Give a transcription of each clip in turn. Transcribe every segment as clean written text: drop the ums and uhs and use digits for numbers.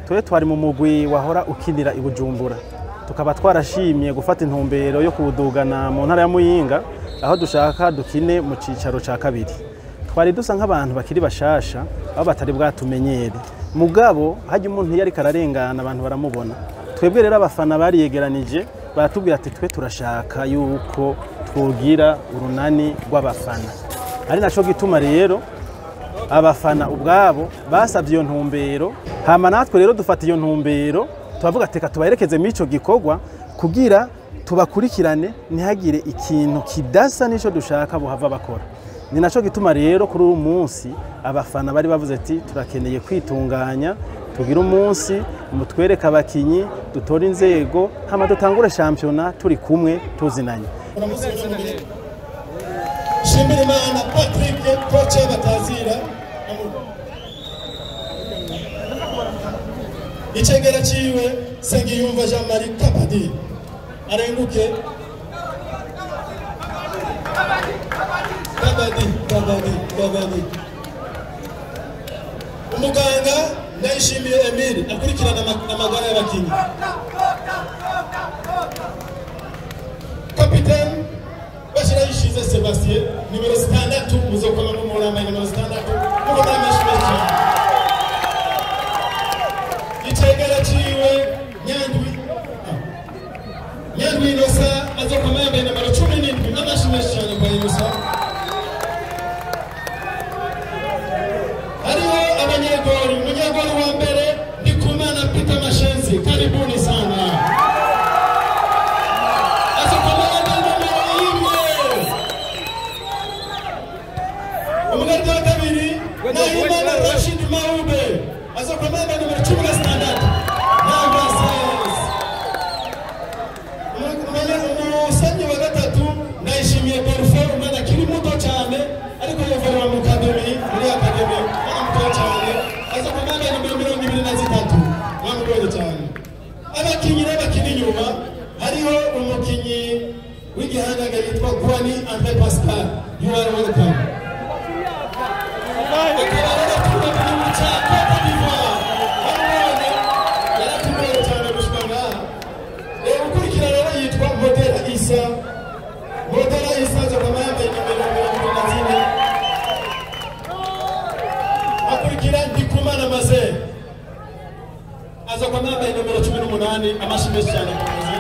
Twe twari mu mugwi wahora ukinira i Bujumbura, tukaba twarashimye gufata intumbero yo kuwudugana mu ntara ya Muyinga, aho dushaka dukine mu cicaro ca kabiri. Twari dusa nk'abantu bakiri bashasha, aho batari bwatumenyere, mugabo hajya umuntu iyo ariko ararengana abantu baramubona. Twebwe rero abafana bariyegeranije baratubwira ati twe turashaka yuko twogira urunani rw'abafana. Ari naco gituma rero abafana ubwabo basavye iyo ntumbero, hama natwe rero dufata iyo ntumbero tubavuga ati reka tubaherekeze muri ico gikorwa kugira tubakurikirane, ntihagire ikintu kidasa n'ico dushaka bohava bakora. Ni naco gituma rero kuri uyu munsi abafana bari bavuze ati turakeneye kwitunganya, tugire umunsi mutwereke abakinyi, dutore inzego, hama dutangure shampiyona turi kumwe tuzinanye. Shimirimana Patrick, kocha batazira icegera ciwe Sengiyumva Jean Marie Kabadi arenguke. Kabadi, Kabadi, Kabadi. Umuganga Ndayishimiye Emile akurikirana amagara y'abakinyi. Kapiteni Bashirayishize Sebastien, nimero 6, muzokoma mu nimero 6, muko menshi menshi cyane. Icegera ciwe Nyandwi Inosa azokoma yambaye nimero 17, amashi menshi cyane kwa Inosa. Hariho abanyegori, umunyegori wa mbere Ndikumana Peter Mashenzi, karibuni sana. Azokoma yambaye nimero 1. Umugardi wa kabiri Nahimana Rashid Maube azokoma yambaye nimero 16. Namba 16. Umusanyi wa gatatu Ndayishimiye Berfe, umwana akiri muto cyane ariko yovera mu academy, muri academy, umwana muto cyane azokoma yambaye nimero 23. Mwamubonye cyane. Abakinyi rero bakina inyuma hariho umukinyi w'igihangange yitwa Gwani Andre Pascal, you are welcome. Akaba rero aturuka mu gihugu cya Cote d'Ivoire. Mwamubonye, yaratugoye cyane gushika ngaha. Ukurikira rero yitwa Modera Isa. Modera Isa azokoma yambaye nimero 24. Akurikira Ndikumana Maze azokoma yambaye nimero 18, amashi menshi cyane ku Maze.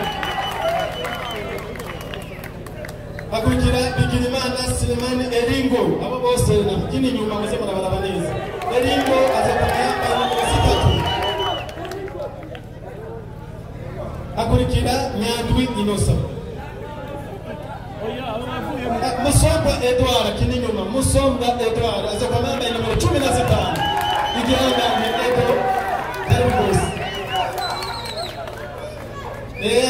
Akurikira Bigirimana Selemani Eringo, abo bose nakini inyuma muze murabaraba neza. Eringo azokoma yambaye nimero 3. Akurikira Nyandwi Inosa. Musomba Edouard akina inyuma, Musomba Edouard azokoma yambaye nimero 15. Igihangange Edo Karibu.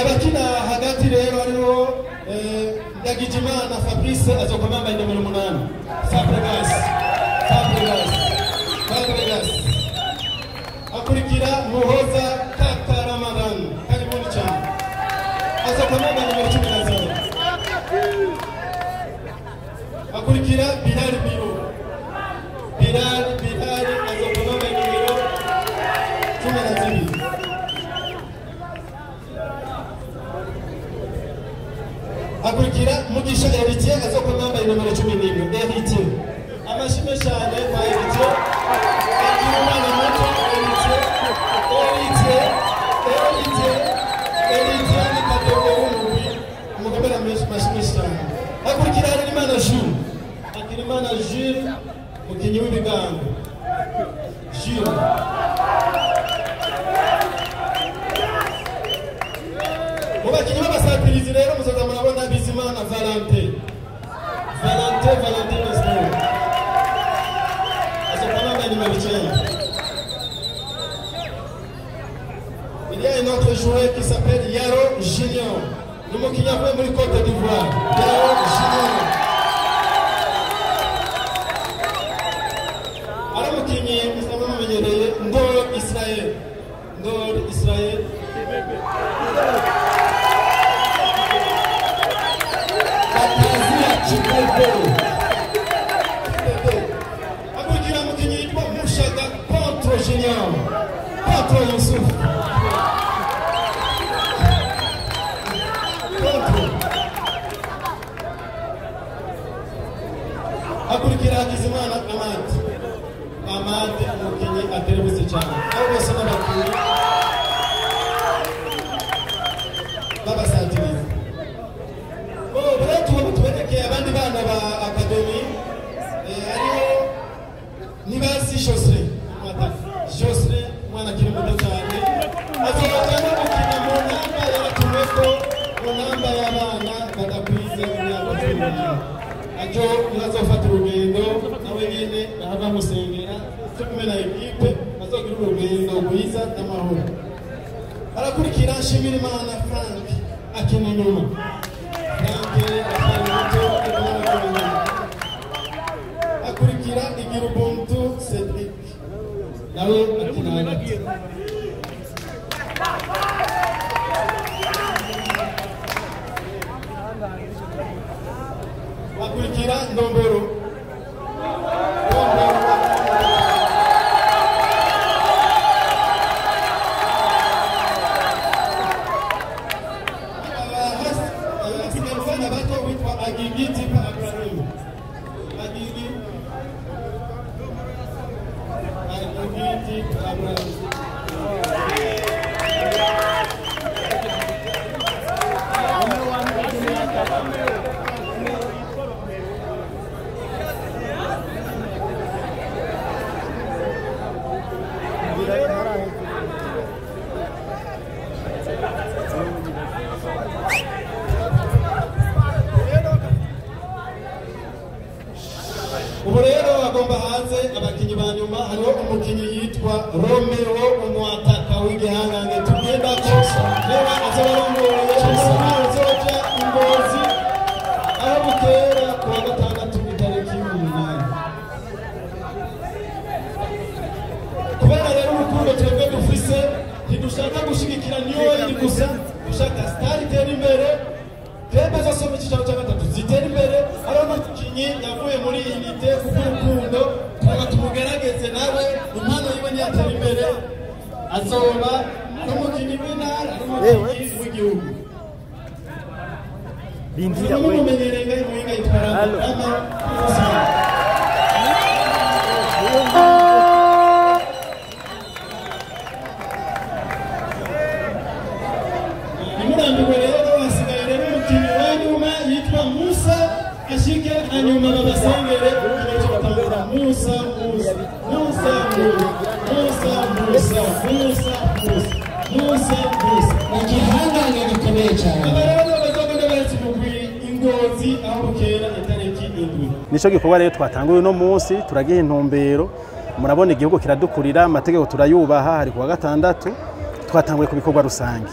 Abakina hagati rero hariho Ndagijimana Fabrice azokoma yambaye nimero 8. Fabregas, Fabregas, Fabregas. Akurikira Muhoza Kaka Ramadan, karibuni cyane. Azokoma yambaye nimero 14. Akurikira Bilal Biro. Bilal, Bilal azokoma yambaye nimero 12. Akurikira Mugisha Héritier azokoma yambaye nimero 11. Héritier. Amashimwe cyane kwa Héritier. Akiri umwana muto Héritier. Héritier, Héritier, Héritier ni kadogo w'umugwi. Umukomere amashimwe cyane. Akurikira Harerimana Jules. Harerimana Jules, umukinyi w'ibigango. Jules. Mu bakinyi b'abasatirizi rero muzoza murabona Bizimana Valentin. Valentin, Valentin Nestor. Azokoma yambaye nimero 9. Il y a un autre joueur qui s'appelle Yaro Junior. Ni umukinyi avuye muri Cote d'Ivoire. Yaro Junior. Ari umukinyi musanzwe mumenyereye Ndor Israel. Ndor Israel. Batazira Chibebe. Akurikira umukinyi yitwa Mushaga Contre Junior. Contre Youssouf. Ejo ntazofata urugendo nawe nyene bahava musengera cyo kumwe na ekipe bazogira urugendo rwiza n'amahoro. Harakurikira Nshimirimana Frank akina inyuma. Frank akina muto akina inyuma. Akurikira Igirubuntu Cedric nawe akina hagati. Akurikira Ndomboro. Hasigaye bato witwa Agigi Tipa Abrahim. Agigi Tipa Abrahim. Ubu rero agomba hanze abakinyi ba nyuma. Hariho umukinyi yitwa Romeo, umwataka w'igihangange tugenda ko reba azabarongoye azoja Ingozi aho bukera kuwa gatandatu itariki 8. Kubera rero urukundo twebwe dufise, ntidushaka gushigikira New Oil gusa, dushaka Star itera imbere, twebwe zose mu cyicaro cya gatatu zitera imbere. Hariho umukinyi yavuye muri unité kubw'urukundo, turaga tumugerageze nawe impano yiwe niyatera imbere azoba ari umukinyi w'intara, ari umukinyi w'igihugu. Rindira we. Mumumenyereye ngaho Muyinga yitwa Allo. Rama. Nimurambirwe rero, hasigaye rero umukinyi wa nyuma yitwa Musa ashike, hanyuma babasengere igihe batangura. Musa Musa Musa Musa Musa Musa Musa Musa Musa. Igihangange gikomeye cyane. Aba rero bazogenda bahetse umugwi Ingozi aho bukera itariki 7. Nico gikorwa rero twatanguye uno munsi, turagiha intumbero. Murabona igihugu kiradukurira, amategeko turayubaha. Hari kuwa gatandatu twatanguye ku bikorwa rusange.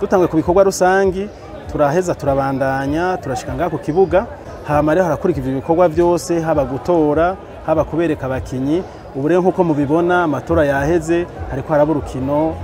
Dutanguye ku bikorwa rusangi, turaheza turabandanya turashika ngaha ku kibuga. Hama rero harakurikira ibikorwa byose, haba gutora, haba kubereka abakinyi. Ubu rero nkuko mubibona amatora yaheze, hariko haraba urukino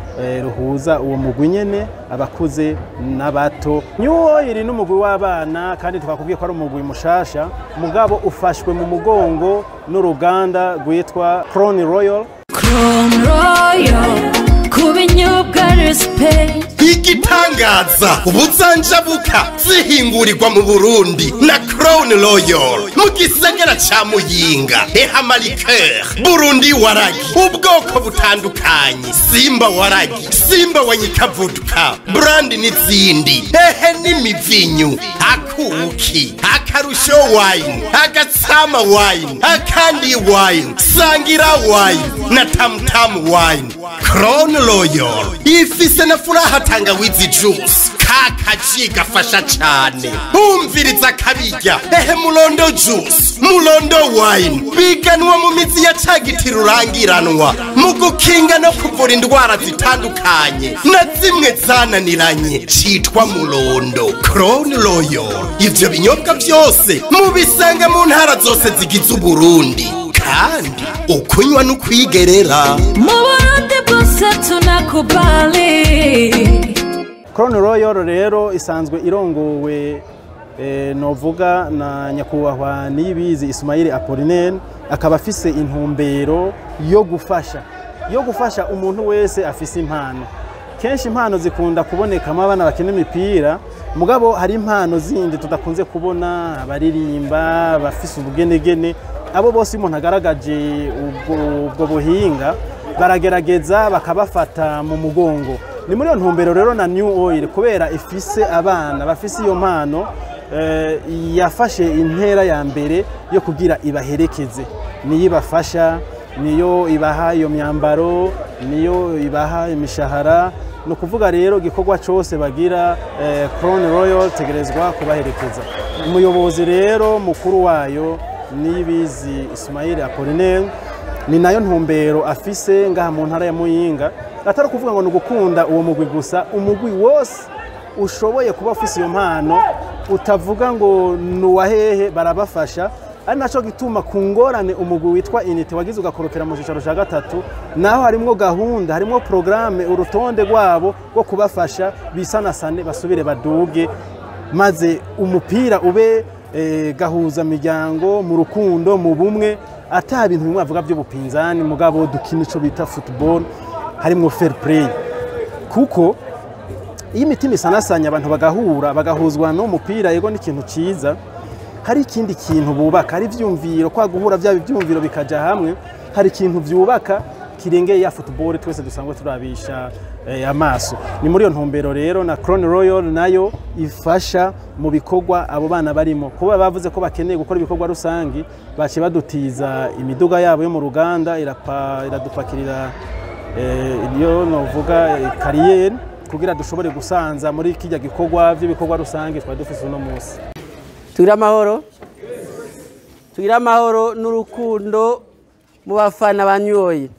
ruhuza uwo mugwi nyene, abakuze n'abato. New Oil n'umugwi w'abana, kandi twakubwiye ko ari umugwi mushasha, mugabo ufashwe mu mugongo n'uruganda rwitwa Crown Royal. Crown Royal ku binyobwa respect. Igitangaza, ubuzanjabuka zihingurirwa mu Burundi na Crown Royal mu gisagara ca Muyinga. Eha Malikeur, Burundi waragi, ubwoko butandukanye, Simba waragi, Simba wa Nyikavuduka, brand n'izindi, ehe n'imivinyu, akuki, akarusho wine, agatsama wine, akandi wine, sangira wine na tamtam wine. Crown Royal ifise na furaha tangawizi juice. Ka kaji gafasha cane. Bumviriza kabirya, ehe, Mulondo juice, Mulondo wine biganwa mu mizi ya cagiti rurangiranwa mu gukinga no kuvura indwara zitandukanye na zimwe zananiranye, citwa Mulondo. Crown Royal, ivyo binyobwa vyose mubisanga mu ntara zose zigize Uburundi, kandi ukunywa n'ukwigerera. Mu Burundi bwose tunakubali. Crown Royal rero isanzwe irongowe novuga na nyakubahwa Niyibizi Ismail Apollinaire, akaba afise intumbero yo gufasha umuntu wese afise impano. Kenshi impano zikunda kubonekamo abana bakina imipira, mugabo hari impano zindi tudakunze kubona, abaririmba, abafise ubugenegene. Abo bose iyo umuntu agaragaje ubwo buhinga, baragerageza bakabafata mu mugongo. Ni muri iyo ntumbero rero na New Oil, kubera ifise abana bafise iyo mpano, yafashe intera ya mbere yo kugira ibaherekeze. Niyo ibafasha, niyo ibaha iyo myambaro, niyo ibaha imishahara. Ni ukuvuga rero igikorwa cyose bagira, Crown Royal tegerezwa kubaherekeza. Umuyobozi rero mukuru wayo, Niyibizi Ismail Apollinaire, ni nayo ntumbero afise ngaha mu ntara ya Muyinga. Atari ukuvuga ngo ni ugukunda uwo mugwi gusa, umugwi wose ushoboye kuba ufise iyo mpano, utavuga ngo ni uwahehe, barabafasha. Ari naco gituma ku ngorane umugwi witwa Unité wagize ugakorokera mu cicaro ca gatatu, naho harimwo gahunda, harimwo programme, urutonde rwabo rwo kubafasha bisanasane basubire baduge, maze umupira ube gahuza miryango mu rukundo, mu bumwe, ata bintu bimwe bavuga by'ubupinzani, mugabo dukina ico bita football harimwo fair play. Kuko iyo imitima isanasanya, abantu bagahura, bagahuzwa n'umupira, yego n'ikintu ciza, hari ikindi kintu bubaka, hari ivyumviro, kwa guhura byaba ivyumviro bikaja hamwe, hari ikintu vyubaka kirengeye ya football twese dusanzwe turabisha amaso. Ni muri iyo ntumbero rero na Crown Royal nayo ifasha mu bikorwa abo bana barimo. Kuba bavuze ko bakeneye gukora ibikorwa rusangi, baciye badutiza imiduga yabo yo mu ruganda, iradupakirira iyo novuga carrière kugira dushobore gusanza muri kijya gikorwa by'ibikorwa rusange twari dufise uno munsi. Tugire amahoro, tugire amahoro n'urukundo mu bafana ba New Oil.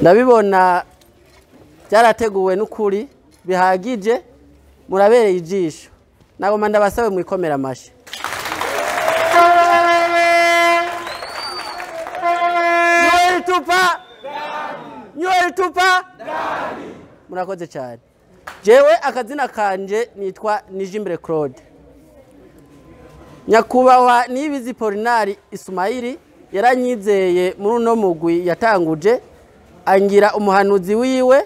Ndabibona byarateguwe n'ukuri bihagije, murabereye ijisho. Nagomba ndabasabe mwikomera amashyi. New Oil tupa, New Oil tupa. Murakoze cyane. Jewe akazina kanje nitwa Nijimbere Claude. Nyakubahwa Niyibizi Polinari Ismaili yaranyizeye muri uno mugwi yatanguje, angira umuhanuzi wiwe,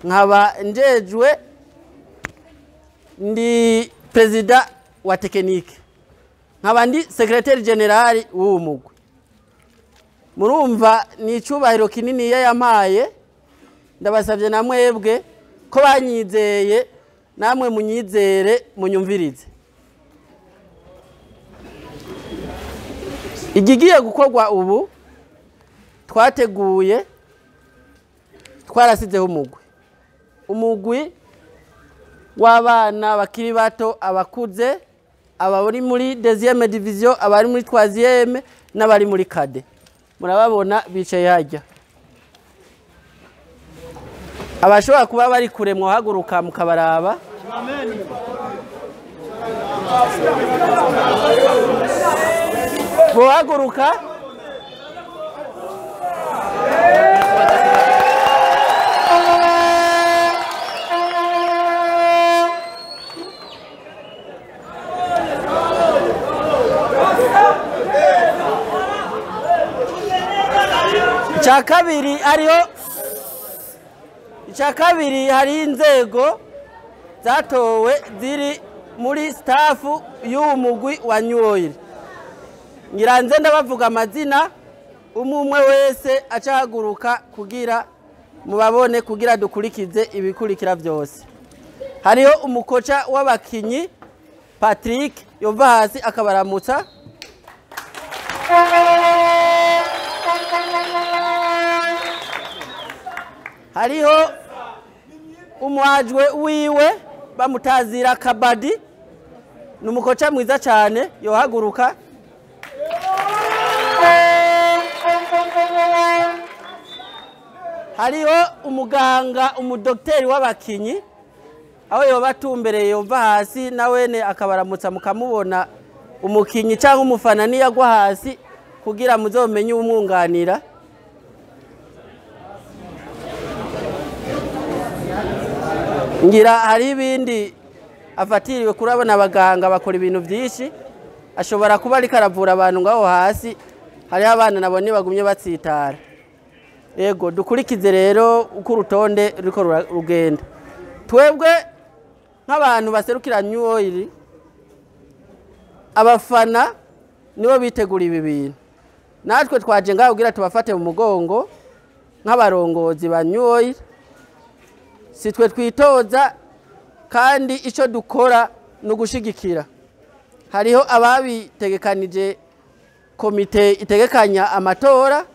nkaba njejwe, ndi perezida wa technique, nkaba ndi secrétaire général w'uwo mugwi. Murumva ni icyubahiro kinini yampaye. Ndabasabye na mwebwe ko banyizeye, namwe munyizere, munyumvirize. Igigiye gukorwa ubu, twateguye, twarasizeho umugwi w'abana bakiri bato, abakuze, abari muri deuxième division, abari muri troisième n'abari muri cadets. Murababona bicaye hajya. Abashobora kuba bari kure mwahaguruka mukabaraba. Bohaguruka. Icya kabiri hariho, icya kabiri hari inzego zatowe ziri muri staff y'uwo mugwi wa New Oil. Ngiranze ndabavuga amazina, umwe umwe wese acahaguruka kugira mubabone, kugira dukurikize ibikurikira byose. Hariho umukoca w'abakinyi Patrick, yova hasi akabaramutsa. Hariho umwajwe wiwe bamutazira Kabadi, ni umukoca mwiza cyane, yohaguruka. Hariho umuganga, umudokteri w'abakinyi, aho yoba atumbereye yova hasi nawene akabaramutsa mukamubona umukinyi cyangwa umufana niyagwa hasi kugira muzomenye umwunganira. Ngira hari ibindi afatiriwe kurabona abaganga bakora ibintu byinshi, ashobora kuba ariko aravura abantu ngaho hasi, hariho abana nabone bagumye batsitara. Yego, dukurikize rero uko urutonde ruriko rugenda. Twebwe nk'abantu baserukira New Oil, abafana nibo bitegura ibi bintu. Natwe twaje ngaho kugira tubafate mu mugongo nk'abarongozi ba New Oil. Si twe twitoza, kandi icyo dukora ni ugushigikira. Hariho ababitegekanije, komite itegekanya amatora,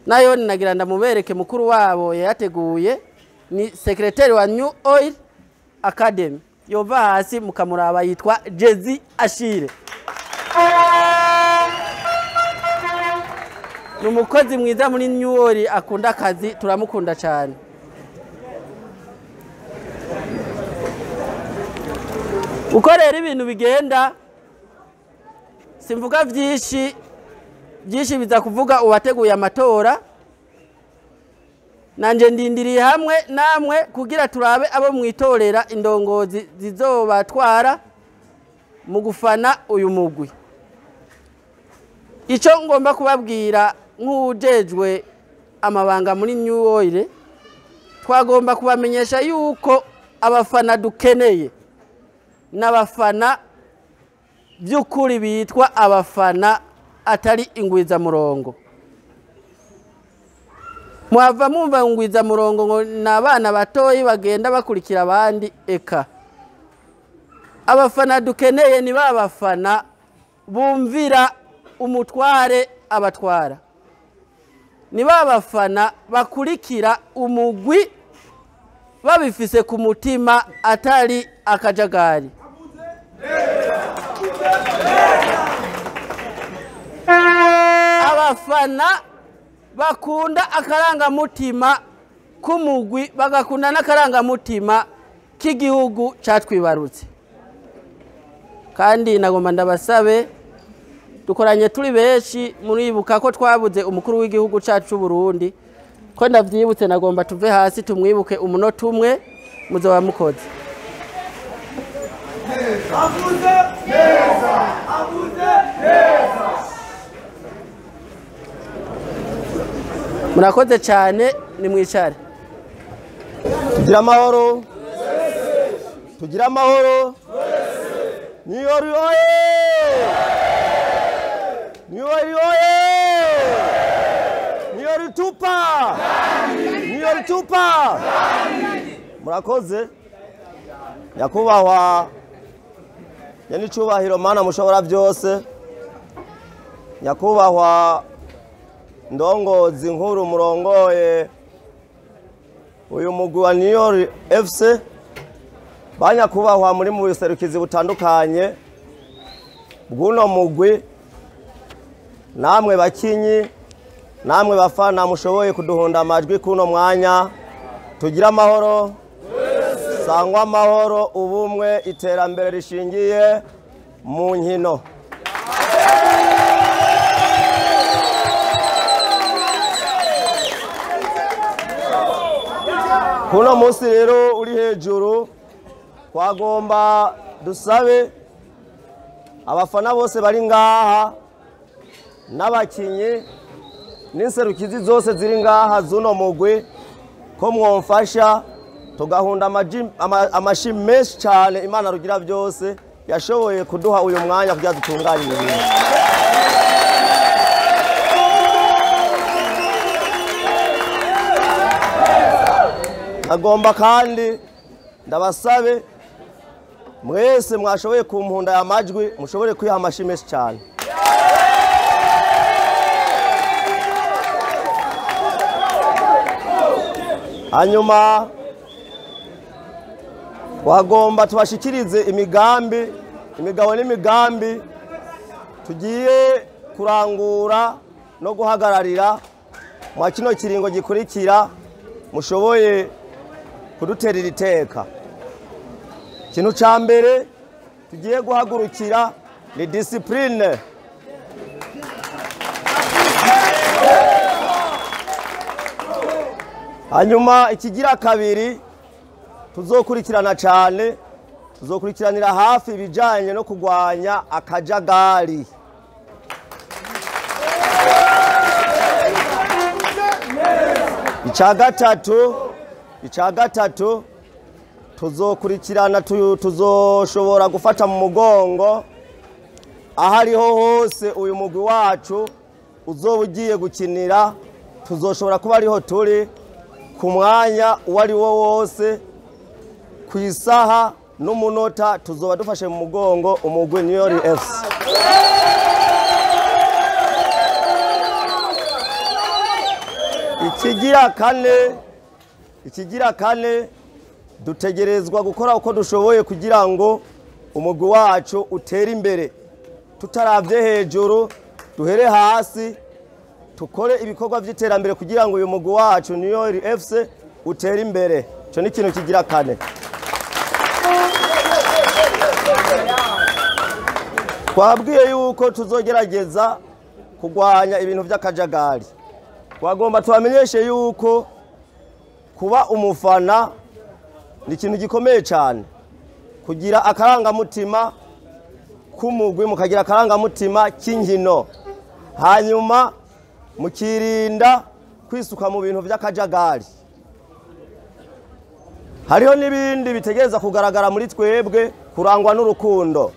nayo nagira ndamubereke mukuru wabo yayateguye, ni sekreteri wa New Oil Academy, yova hasi mukamuraba, yitwa Jezi Ashire. Ni umukozi mwiza muri New Oil, akunda akazi, turamukunda cyane. Uko rero ibintu bigenda, simvuga byinshi, byinshi biza kuvuga uwateguye amatora. Nanje ndindiriye hamwe namwe kugira turabe abo mwitorera indongozi zizobatwara mu gufana uyu mugwi. Icyo ngomba kubabwira nk'ujejwe amabanga muri New Oil, twagomba kubamenyesha yuko abafana dukeneye n'abafana by'ukuri bitwa abafana, atari ingwizamurongo. Mwava mumva ingwizamurongo ngo ni abana batoyi bagenda bakurikira abandi, eka. Abafana dukeneye ni ba bafana bumvira umutware abatwara, ni ba bafana bakurikira umugwi babifise ku mutima, atari akajagari. Abafana bakunda akarangamutima k'umugwi, bagakunda n'akarangamutima k'igihugu catwibarutse. Kandi nagomba ndabasabe, dukoranye turi benshi, muribuka ko twabuze umukuru w'igihugu cacu Burundi, ko ndavyibutse nagomba tuve hasi tumwibuke umunota umwe, muzoba mukoze. Avuze neza, avuze neza. Murakoze cyane, nimwicare. Tugira amahoro, tugira amahoro. New Oil oye! New Oil oye! New Oil tupa! New Oil tupa! Murakoze. Nyakubahwa nyenicubahiro Mana mushobora byose, nyakubahwa ndongozi nkuru murongoye uyu mugwi wa New Oil FC, banyakubahwa muri mu buserukizi butandukanye bw'uno mugwi, namwe bakinyi, namwe bafana mushoboye kuduhunda amajwi kuno mwanya, tugira amahoro, sangwa amahoro, ubumwe, iterambere rishingiye mu nkino. Kuno munsi rero uri hejuru, twagomba dusabe abafana bose bari ngaha n'abakinyi n'inserukizi zose ziri ngaha z'uno mugwi ko mwomfasha tugahunda amashi menshi cyane Imana rugira byose yashoboye kuduha uyu mwanya kugira dutunganye ibintu. Agomba kandi ndabasabe mwese mwashoboye kumpunda ya majwi mushobore kwiha amashi menshi cyane. Hanyuma twagomba tubashikirize imigambi, imigabo n'imigambi tugiye kurangura no guhagararira mwa kino kiringo gikurikira mushoboye kuduterera iteka. Ikintu ca mbere tugiye guhagurukira ni discipline. Hanyuma ikigira kabiri tuzokurikirana cyane, tuzokurikiranira hafi ibijanye no kugwanya akajagari. Ica gatatu tuzokurikirana, tuzoshobora gufata mu mugongo ahariho hose uyu mugwi wacu uzoba ugiye gukinira, tuzoshobora kuba ariho turi ku mwanya uwo ari wo wose, ku isaha n'umunota tuzoba dufashe mu mugongo umugwi Niyori FC. Ikigira kane dutegerezwa gukora uko dushoboye kugira ngo umugwi wacu utere imbere, tutaravye hejuru duhere hasi, tukore ibikorwa by'iterambere kugira ngo uyu mugwi wacu Niyori FC utere imbere. Ico ni ikintu kigira kane. Twabwiye yuko tuzogerageza kugwanya ibintu by'akajagari. Twagomba tubamenyeshe yuko kuba umufana ni ikintu gikomeye cyane, kugira akarangamutima k'umugwi, mukagira akarangamutima k'inkino, hanyuma mukirinda kwisuka mu bintu by'akajagari. Hariho n'ibindi bitegereza kugaragara muri twebwe, kurangwa n'urukundo,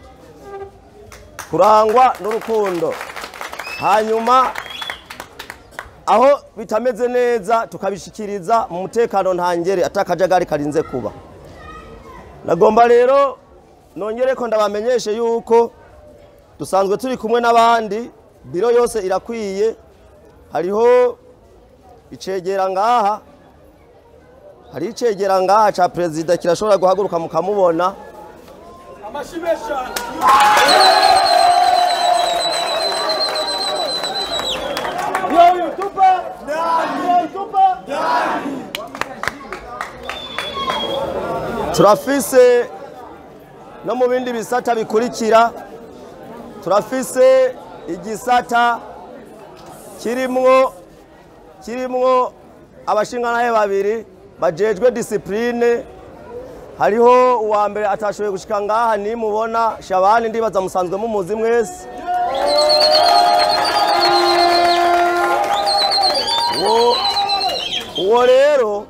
kurangwa n'urukundo. Hanyuma aho bitameze neza tukabishikiriza mu mutekano ntangere atakajagari karinze kuba. Nagomba rero nongere ko ndabamenyeshe yuko dusanzwe turi kumwe n'abandi, biro yose irakwiye. Hariho icegera ngaha, hari icegera ngaha ca president kirashobora guhaguruka mukamubona. Amashimesha. Turafise no mu bindi bisata bikurikira, turafise igisata kirimwo abashingantahe babiri bajejwe discipline. Hariho uwa mbere atashoboye gushika ngaha, nimubona Shabani, ndibaza musanzwe mumuzi mwese. Uwo rero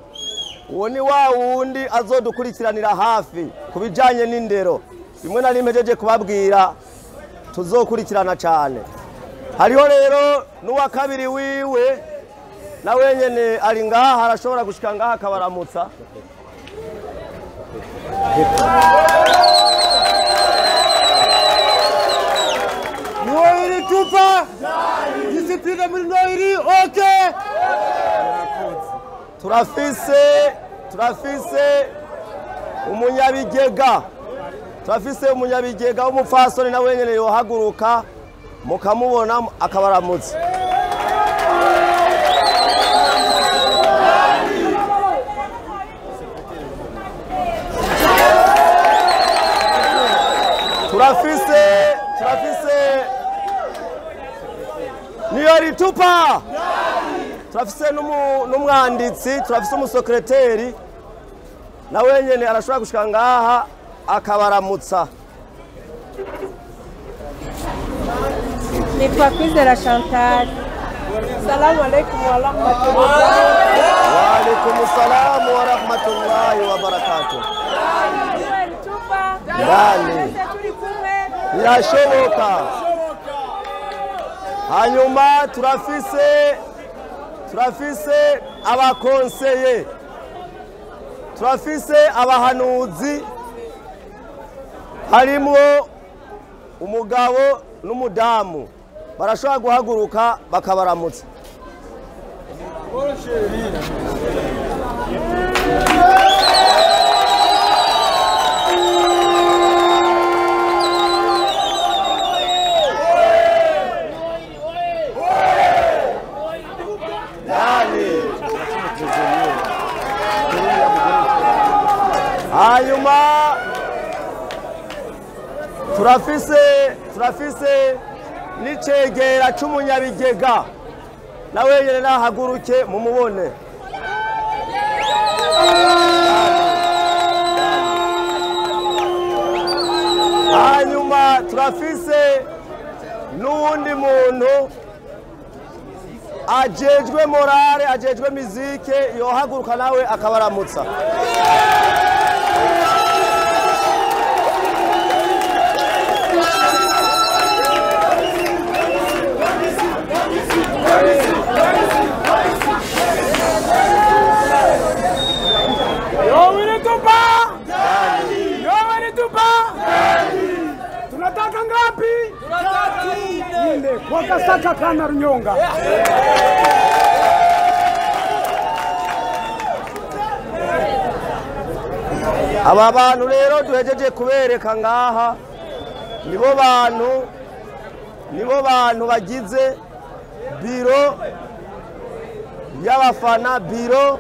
uwo ni wa wundi azodukurikiranira hafi kubijanye n'indero, bimwe nari mpejeje kubabwira tuzokurikirana cyane. Hariho rero n'uwa kabiri wiwe na wenyene ari ngaha, arashobora gushika ngaha akabaramutsa. Noiri tupa discipline muri Noiri, okay. Turafise umunyabigega, turafise umunyabigega w'umupfasoni na wenyene yohaguruka mukamubona akabaramutsa. Turafise Niyori tupa, turafise n'umwanditsi, turafise umusekreteri na wenyene arashobora gushika ngaha akabaramutsa. Nitwa Kwizera Chantal. Salamu alaikum wa rahmatullahi. Wa alaikum salam wa rahmatullahi wa barakatuh. Ndani birashoboka. Hanyuma turafise abakonseye, turafise abahanuzi, harimo umugabo n'umudamu, barashobora guhaguruka bakabaramutsa. Hanyuma turafise n'icegera c'umunyabigega, nawe nyene nahaguruke mumubone. Hanyuma turafise n'uwundi muntu ajejwe morale, ajejwe mizike, yohaguruka nawe akabaramutsa. Tunataka ngapi? Nne. Wakasaka kana runyonga. Aba bantu rero duhejeje kubereka ngaha nibo bantu bagize biro y'abafana, biro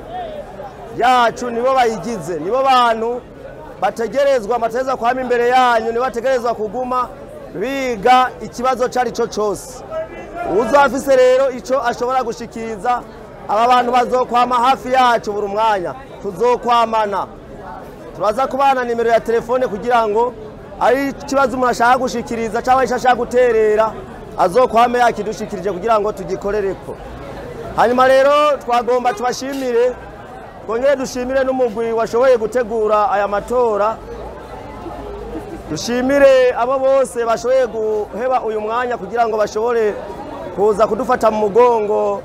yacu nibo bayigize, nibo bantu bategerezwa amateza kwama imbere yanyu, nibo bategerezwa kuguma biga ikibazo cari cyo cyose. Uzafise rero ico ashobora gushikiriza, aba bantu bazokwama hafi yacu buri mwanya, tuzokwamana. Turaza kubana nimero ya telefone kugira ngo ari ikibazo umuntu ashaka gushikiriza cyangwa ashaka guterera azokwame yakidushikirije kugira ngo tugikorereko. Hanyuma rero twagomba tubashimire, twongere dushimire n'umugwi washoboye gutegura aya matora, dushimire abo bose bashoboye guheba uyu mwanya kugira ngo bashobore kuza kudufata mu mugongo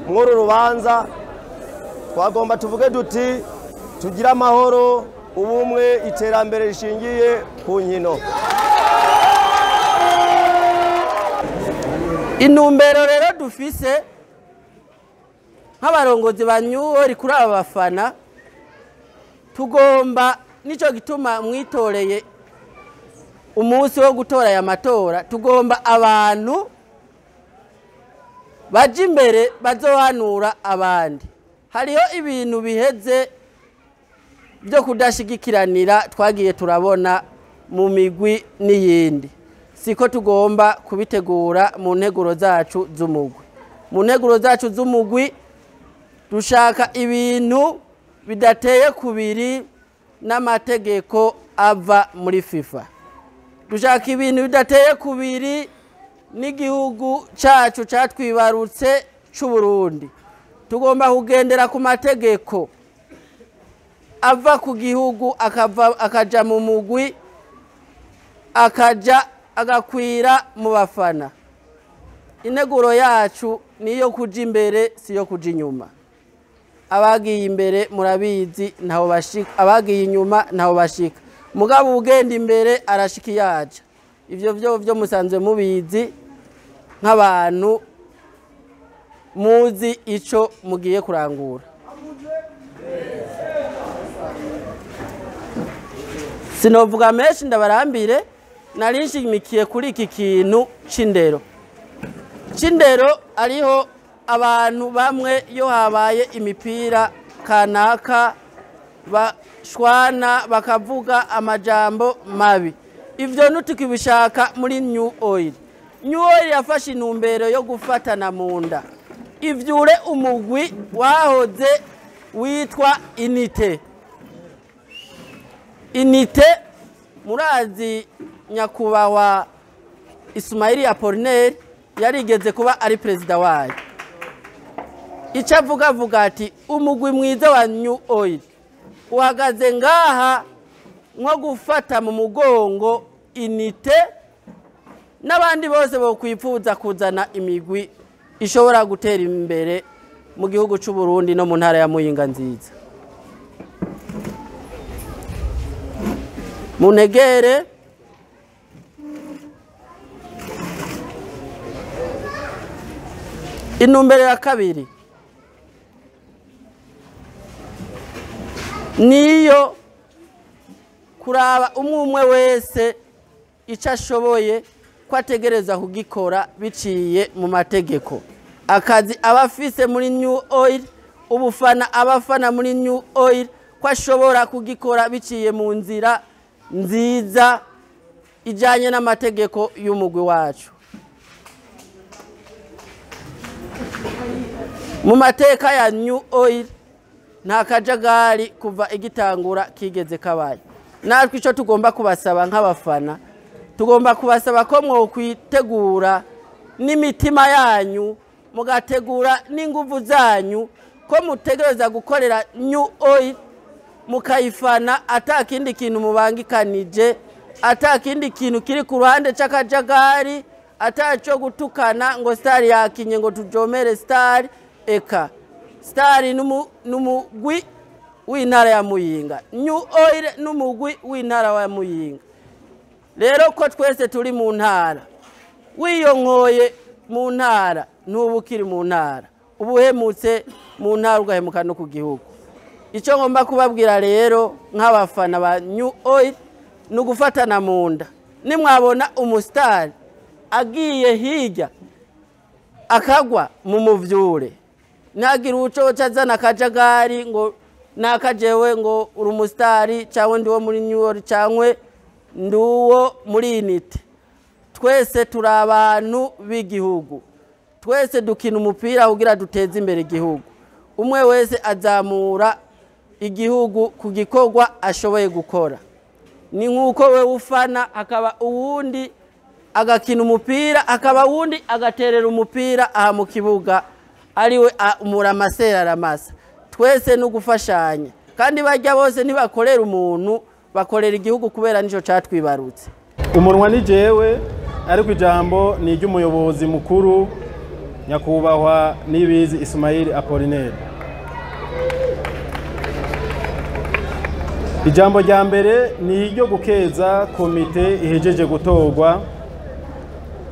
mw'uru rubanza. Twagomba tuvuge duti tugira amahoro, ubumwe, iterambere rishingiye ku nkino. Intumbero rero dufise nk'abarongozi ba New Oil kuri aba bafana, tugomba, nico gituma mwitoreye umunsi wo gutora aya matora, tugomba abantu baje imbere bazohanura abandi. Hariho ibintu biheze byo kudashigikiranira twagiye turabona mu migwi n'iyindi, siko tugomba kubitegura mu nteguro zacu z'umugwi. Mu nteguro zacu z'umugwi dushaka ibintu bidateye kubiri n'amategeko ava muri FIFA, dushaka ibintu bidateye kubiri n'igihugu cyacu cyatwibarutse cy'u Burundi. Tugomba kugendera ku mategeko ava ku gihugu akaja mu mugwi, akaja agakwira mu bafana. Integuro yacu niyo kuja imbere, siyo kuja inyuma. Abagiye imbere murabizi ntaho bashika, abagiye inyuma ntaho bashika. Mugabo ugenda imbere arashika yaja. Ivyo vyo musanzwe mubizi nk'abantu muzi ico mugiye kurangura. Sinovuga menshi ndabarambire, nari nshimikiye kuri iki kintu c'indero. C'indero ariho abantu bamwe iyo habaye imipira kanaka bashwana bakavuga amajambo mabi. Ivyo ntukibishaka muri New Oil. New Oil yafashe intumbero yo gufatana mu nda, ivyure umugwi wahoze witwa Inite. Inite murazi nyakubahwa Ismaili Apollinaire yarigeze kuba ari perezida wayo. Icyo avuga ati umugwi mwiza wa New Oil uhagaze ngaha nko gufata mu mugongo Inite n'abandi bose bokwifuza kuzana imigwi ishobora gutera imbere mu gihugu cy'u Burundi no mu ntara ya Muyinga nziza. Munegere intumbero ya kabiri niyo kuraba umwe wese icyo ashoboye ko ategereza kugikora biciye mu mategeko. Akazi abafise muri New Oil, ubufana abafana muri New Oil, ko ko ashobora kugikora biciye mu nzira nziza ijanye n'amategeko y'umugwi wacu. Mu mateka ya New Oil nta kajagari kuva igitangura kigeze kabaye. Natwe ico tugomba kubasaba nk'abafana, tugomba kubasaba ko mwokwitegura n'imitima yanyu, mugategura n'inguvu zanyu, ko mutegereza gukorera New Oil mukayifana atakindi kintu mubangikanije, atakindi kintu kiri ku ruhande c'akajagari, ataco gutukana ngo Star yakinye ngo tujomere Star. Eka Star n'umugwi w'intara ya Muyinga, New Oil n'umugwi w'intara ya Muyinga. Rero ko twese turi mu ntara, wiyonkoye mu ntara ntubukiri mu ntara, ubuhemutse mu ntara ugahemuka no ku gihugu. Icyo ngomba kubabwira rero nk'abafana ba New Oil ni ugufatana mu nda. Nimwabona umusitari agiye hirya akagwa mu muvyure, nagira uco azana akajagari ngo nakajewe ngo uri umusitari cyangwa ndi wo muri New Oil cyangwa ndi uwo muri Unity. Twese turi abantu b'igihugu, twese dukina umupira kugira duteze imbere igihugu. Umwe wese azamura igihugu ku gikorwa ashoboye gukora. Ni nk'uko we ufana akaba uwundi agakina umupira, akaba uwundi agaterera umupira aha mu kibuga, ariwe umuramasera aramasa. Twese no gufashanya, kandi bajya bose ntibakorera umuntu, bakorera igihugu kubera nico catwibarutse. Umunwa ni jewe, ariko ijambo ni iry'umuyobozi mukuru nyakubahwa Nibizi Ismail Apollinaire. Ijambo rya mbere ni iryo gukeza komite ihejeje gutorwa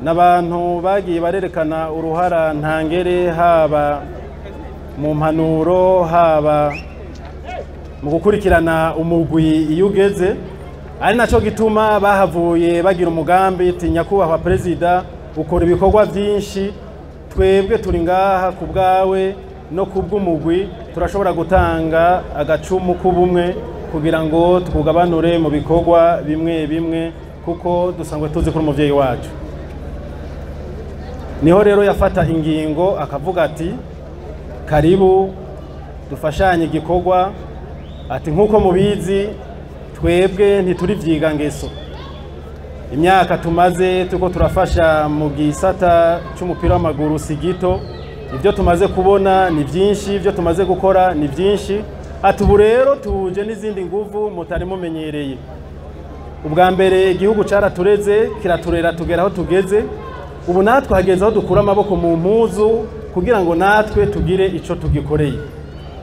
n'abantu bagiye barerekana uruhara ntangere, haba mu mpanuro, haba mu gukurikirana umugwi iyo ugeze. Ari naco gituma bahavuye bagira umugambi ati nyakubahwa perezida, ukora ibikorwa byinshi, twebwe turi ngaha ku bwawe no ku bw'umugwi, turashobora gutanga agacumu k'ubumwe kugira ngo tukugabanure mu bikorwa bimwe bimwe, kuko dusanzwe tuzi ko umuvyeyi wacu. Niho rero yafata ingingo akavuga ati karibu dufashanye igikorwa, ati nkuko mubizi twebwe ntituri vyiga ngeso. Imyaka tumaze tuko turafasha mu gisata c'umupira w'amaguru si gito, ibyo tumaze kubona ni byinshi, ibyo tumaze gukora ni byinshi. Ati ubu rero tuje n'izindi nguvu mutari mumenyereye. Ubwa mbere igihugu caratureze kiraturera tugera aho tugeze, ubu natwe hageze aho dukura amaboko mu mpuzu kugira ngo natwe tugire ico tugikoreye.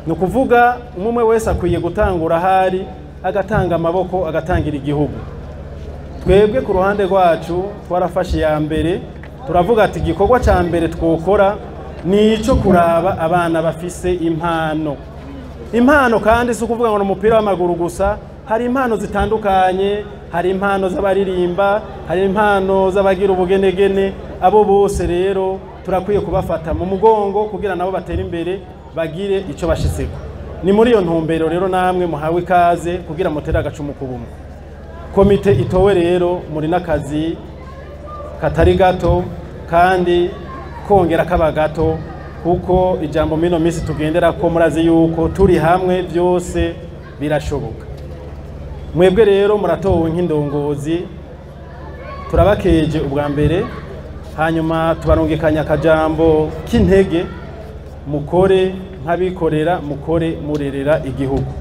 Ni ukuvuga umwe wese akwiye gutangura ahari, agatanga amaboko, agatangira igihugu. Twebwe ku ruhande rwacu twarafashe ya mbere, turavuga ati igikorwa ca mbere twokora ni ico kuraba abana bafise impano. Impano kandi si ukuvuga ngo ni umupira w'amaguru gusa, hari impano zitandukanye, hari impano z'abaririmba, hari impano z'abagira ubugenegene. Abo bose rero turakwiye kubafata mu mugongo kugira nabo batere imbere, bagire ico bashitseko. Ni muri iyo ntumbero rero namwe muhawe ikaze kugira mutere agacumu k'ubumwe. Komite itowe rero muri n'akazi katari gato kandi kongera kaba gato, kuko ijambo mino misi tugendera ko murazi yuko turi hamwe byose birashoboka. Mwebwe rero muratowe nk'indongozi, turabakeje ubwa mbere, hanyuma tubarungikanya akajambo k'intege, mukore nk'abikorera, mukore murerera igihugu.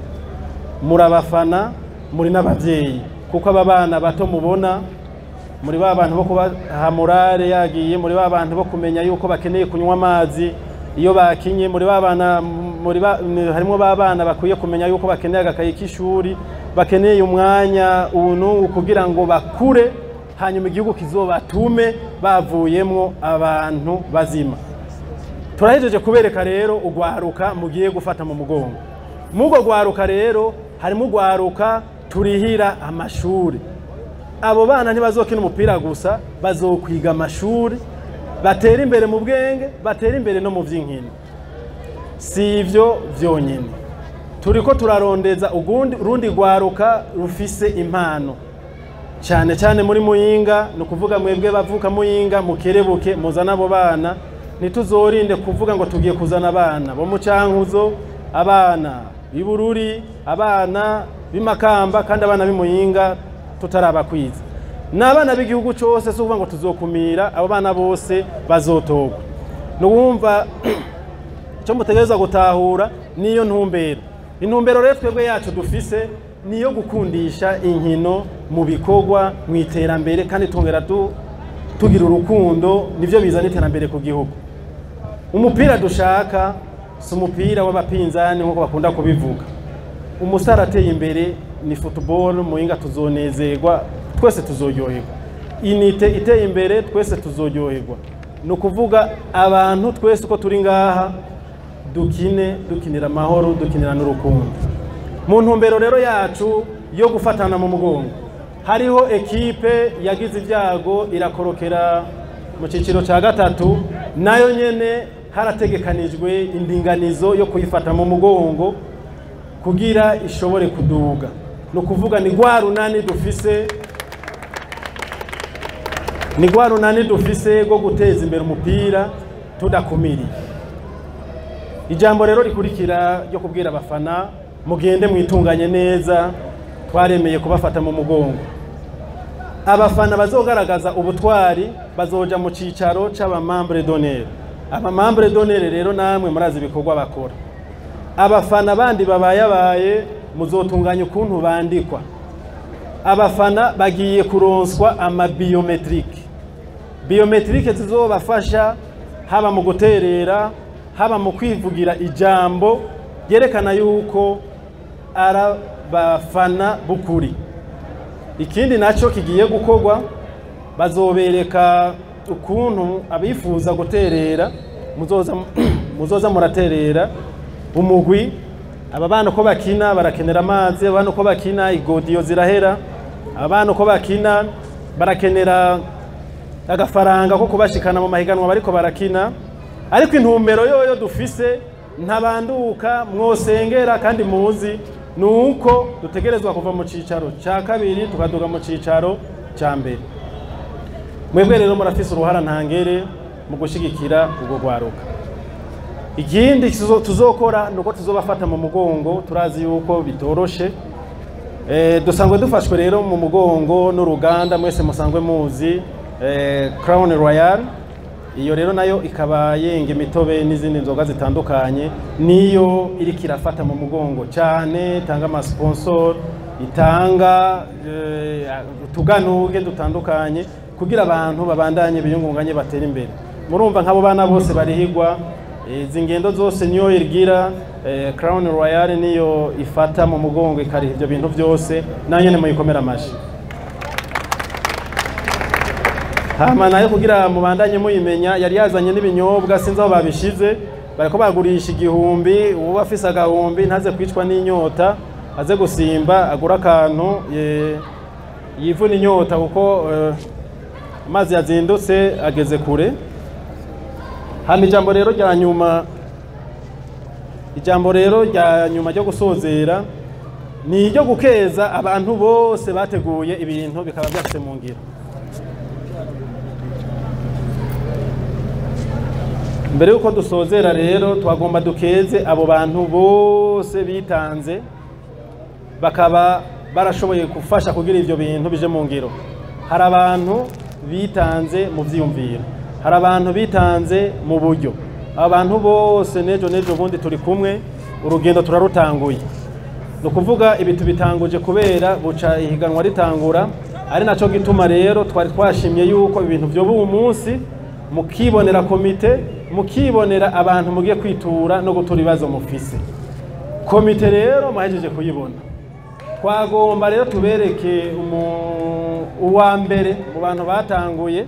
Murabafana, muri n'abavyeyi, kuko aba bana bato mubona muri ba bantu bo kubaha morale yagiye, muri ba bantu bo kumenya yuko bakeneye kunywa amazi iyo bakinye, muri ba bana, harimo ba bana bakwiye kumenya yuko bakeneye agakayi k'ishuri, bakeneye umwanya ubu kugira ngo bakure, hanyuma igihugu kizobatume bavuyemwo abantu bazima. Turahejeje kubereka rero ugwaruka mugiye gufata mu mugongo. Mugo gwaruka rero harimo ugwaruka turihira amashuri. Abo bana ntibazokina umupira gusa, bazokwiga amashuri, batera imbere mu bwenge, batera imbere no mu vy'inkino. Si ivyo vyonyene. Turiko turarondeza urundi rwaruka rufise impano cyane cyane muri Muyinga. Ni ukuvuga mwebwe bavuka Muyinga, mukerebuke muzana abo bana. Ntituzorinde kuvuga ngo tugiye kuzana abana bo mu Cankuzo, abana b'Ibururi, abana b'Imakamba, kandi abana b'Imuyinga tutarabakwiza. Ni abana b'igihugu cyose, si ukuvuga ngo tuzokumira abo bana bose bazotogwa. Nuwumva icyo mutegereza gutahura niyo ntumbero. Intumbero rero twebwe yacu dufise niyo gukundisha inkino mu bikorwa, mu iterambere, kandi tongera tugira urukundo, nivyo bizana iterambere ku gihugu. Umupira dushaka si umupira w'abapinzani nk'uko bakunda kubivuga. Umusare ateye imbere ni football Muyinga tuzonezerwa twese, tuzoryoherwa. Inite iteye imbere twese tuzoryoherwa. Ni ukuvuga abantu twese uko turi ngaha dukine, dukinira amahoro, dukinira n'urukundo. Mu ntumbero rero yacu yo gufatana mu mugongo, hariho ekipe yagize ibyago irakorokera mu cyiciro cya gatatu, nayo nyene harategekanijwe indinganizo yo kuyifata mu mugongo kugira ishobore kuduga. Ni ukuvuga ni rwa runani dufise, ni rwa runani dufise rwo guteza imbere umupira tudakumiriye. Ijambo rero rikurikira ryo kubwira abafana: mugende mwitunganye neza, twaremeye kubafata mu mugongo. Abafana bazogaragaza ubutwari bazoja mu cicaro c'abamembre d'honneur. Abamembre d'honneur rero namwe murazi ibikorwa bakora. Abafana bandi babayabaye muzotunganya ukuntu bandikwa. Abafana bagiye kuronswa ama biometrique, biometrique zizobafasha haba mu guterera, haba mu kwivugira ijambo ryerekana yuko arabafana bukuri. Ikindi nacyo kigiye gukorwa, bazobereka ukuntu abifuza guterera muzoza muraterera umugwi. Aba bana uko bakina barakenera amazi, abana uko bakina igodiyo zirahera, abana uko bakina barakenera agafaranga ko kubashikana mu mahiganwa bariko barakina. Ariko intumbero yoyo dufise ntabanduka mwosengera kandi muzi nuko dutegerezwa kuva mu cicaro ca kabiri tukaduga mu cicaro ca mbere. Mwebwe rero murafise uruhara ntangere mu gushigikira ubwo rwaruka. Ikindi tuzokora nuko tuzobafata mu mugongo. Turazi yuko bitoroshe. Dusanzwe dufashwe rero mu mugongo n'uruganda mwese musanzwe muzi, Crown Royal. Iyo rero nayo ikaba yenga imitobe n'izindi nzoga zitandukanye, niyo iriko irafata mu mugongo cyane, itanga amasponsor, itanga utuganuge dutandukanye kugira abantu babandanye biyungunganye batera imbere. Murumva nk'abo bana bose barihigwa izi ngendo zose niyo irgira. Crown Royal niyo ifata mu mugongo ikariha ibyo bintu byose, nayo nyene muyikomera amashi. Hama nayo kugira mubandanye muyimenya, yari yazanye n'ibinyobwa, sinzi aho babishize, bariko bagurisha 1000. Uwo afise agahumbi ntaze kwicwa n'inyota, aze gusimba agura akantu yivuna inyota, kuko amazi yazindutse ageze kure. Hama ijambo rero rya nyuma, ijambo rero rya nyuma ryo gusozera ni iryo gukeza abantu bose bateguye ibintu bikaba byashyize mu ngiro. Mbere yuko dusozera rero, twagomba dukeze abo bantu bose bitanze bakaba barashoboye gufasha kugira ivyo bintu bije mu ngiro. Hari abantu bitanze mu vyiyumviro, hari abantu bitanze mu buryo. Abantu bose nejo nejo bundi turi kumwe, urugendo turarutanguye. Ni ukuvuga ibi tubitanguje kubera buca ihiganwa ritangura, ari naco gituma rero twari twashimye yuko ibintu vyoba uwu munsi, mukibonera komite, mukibonera abantu mugiye kwitura no gutura ibibazo mufise. Komite rero muhejeje kuyibona. Twagomba rero tubereke uwa mbere mu bantu batanguye.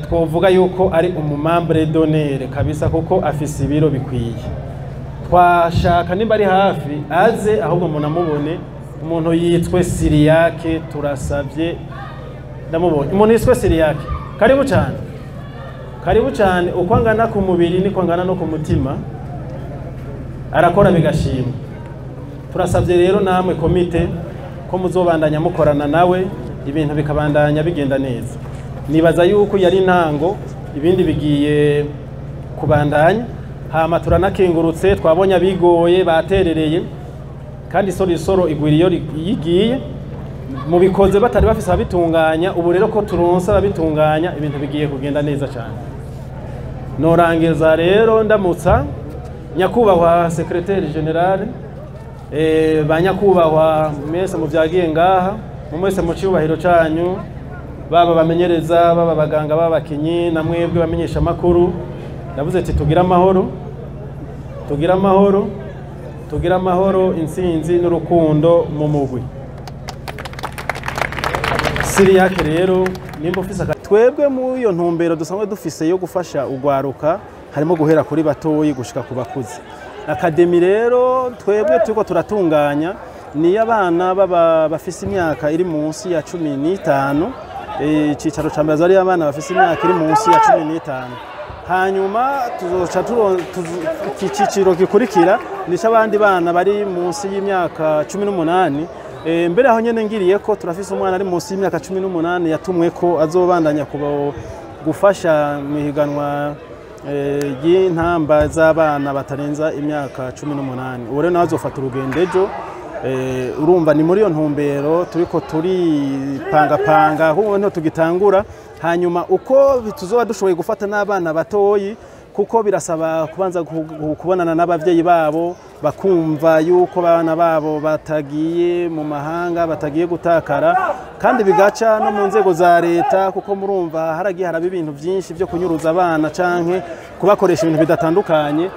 Twovuga yuko ari umumembre d'honneur kabisa, kuko afise ibiro bikwiye. Twashaka nimba ari hafi aze, ahubwo munamubone. Umuntu yitwe Siriyake, turasabye ndamubonye. Umuntu yitwe Siriyake, karibu cyane, karibu cyane. Uko angana ku mubiri niko angana no ku mutima. Arakora bigashima. Turasabye rero namwe komite ko muzobandanya mukorana nawe, ibintu bikabandanya bigenda neza. Nibaza yuko yari intango, ibindi bigiye kubandanya. Hama turanakengurutse, twabonye abigoye baterereye, kandi isoro igwira iyo yigiye mubikoze batari bafise abitunganya. Ubu rero ko turonse ababitunganya, ibintu bigiye kugenda neza cyane. Norangiza rero ndamutsa nyakubahwa secrétaire général, ba nyakubahwa mwese muvyagiye ngaha, mwese mu cyubahiro canyu, baba bamenyereza, baba baganga, baba bakinyi, na mwebwe bamenyesha makuru. Ndavuze ati tugira amahoro, tugira amahoro, tugira amahoro, intsinzi n'urukundo mu mugwi. Siriyake rero nimba ufise twebwe mu iyo ntumbero dusanzwe dufise yo gufasha ugwaruka, harimo guhera kuri batoyi gushika ku bakuze. Academy rero twebwe turiko turatunganya ni abana baba bafise imyaka iri munsi ya 15. Icicaro ca mbere ari abana bafise imyaka iri munsi ya 15. Hanyuma tuzoca ikiciro gikurikira ni c'abandi bana bari munsi y'imyaka 18. Mbere aho nyene ngiriye ko turafise umwana ari munsi y'imyaka 18 yatumwe ko azobandanya gufasha mu higanwa ry'intamba z'abana batarenza imyaka 18. Ubu rero nawe azofata urugendo ejo. Urumva ni muri iyo ntumbero turiko turipangapanga, ahubwo niho tugitangura. Hanyuma uko tuzoba dushoboye gufata n'abana batoyi, kuko birasaba kubanza kubonana n'abavyeyi babo, bakumva yuko abana babo batagiye mu mahanga, batagiye gutakara, kandi bigaca no mu nzego za leta, kuko murumva haragiye haraba ibintu byinshi byo kunyuruza abana canke kubakoresha ibintu bidatandukanye.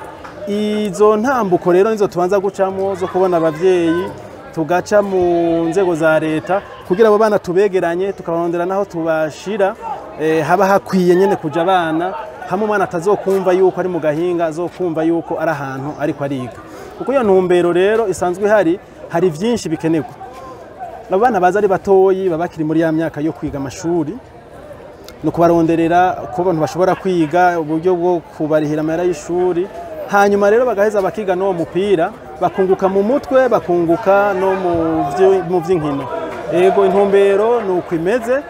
Izo ntambuko rero nizo tubanza gucamo zo kubona abavyeyi, tugaca mu nzego za leta kugira abo bana tubegeranye, tukabarondera naho tubashira, haba hakwiye nyene kuja abana, hamwe umwana atazokumva yuko ari mu gahinga, azokumva yuko ari ahantu ariko ariga. Kuko iyo ntumbero rero isanzwe ihari, hari vyinshi bikenerwa. Abo bana baza ari batoyi, baba bakiri muri ya myaka yo kwiga amashuri, no kubaronderera ko abantu bashobora kwiga, uburyo bwo kubarihira amahera y'ishuri. Hanyuma rero bagaheza bakiga n'uwo mupira, bakunguka mu mutwe, bakunguka no mu vy'inkino. Ego intumbero ni uko imeze.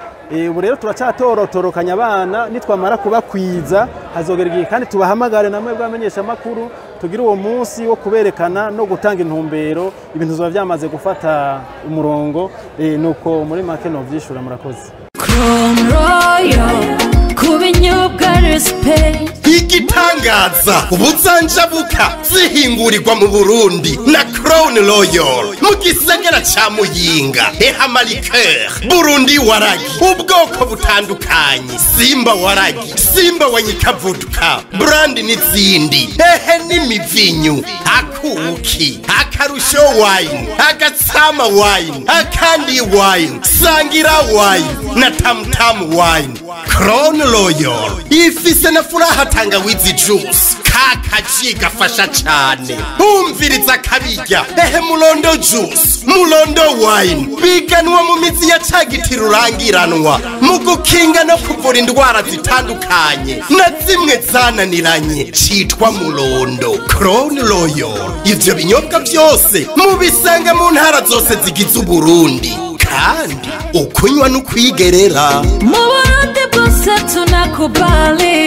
Ubu rero turacatorotorokanya abana, nitwamara kubakwiza hazogera igihe kandi tubahamagare namwe bwamenyesha makuru, tugire uwo munsi wo kuberekana no gutanga intumbero, ibintu bizoba vyamaze gufata umurongo. Nuko muri make no vyishura. Murakoze. Crown Royal kubinyobwa respect. Igitangaza, ubuzanjabuka zihingurirwa mu Burundi na Crown Royal mu gisagara ca Muyinga. Eha liqueur Burundi waragi, ubwoko butandukanye, Simba waragi, Simba wa nyikavuduka, brand n'izindi, ehe n'imivinyu, akuki, akarusho wine, agatsama wine, akandi wine, sangira wine na tamtam wine. Crown Royal ifise na furaha tangawizi juice, kakaji gafasha cane. Umviriza kabirya, ehe mulondo juice, mulondo wine, biganwa mu mizi ya cagiti rurangiranwa mu gukinga no kuvura indwara zitandukanye na zimwe zananiranye, citwa mulondo. Crown Royal ivyo binyobwa vyose mubisanga mu ntara zose zigize Uburundi, kandi ukunywa n'ukwigerera. Mu Burundi bwose tunakubali.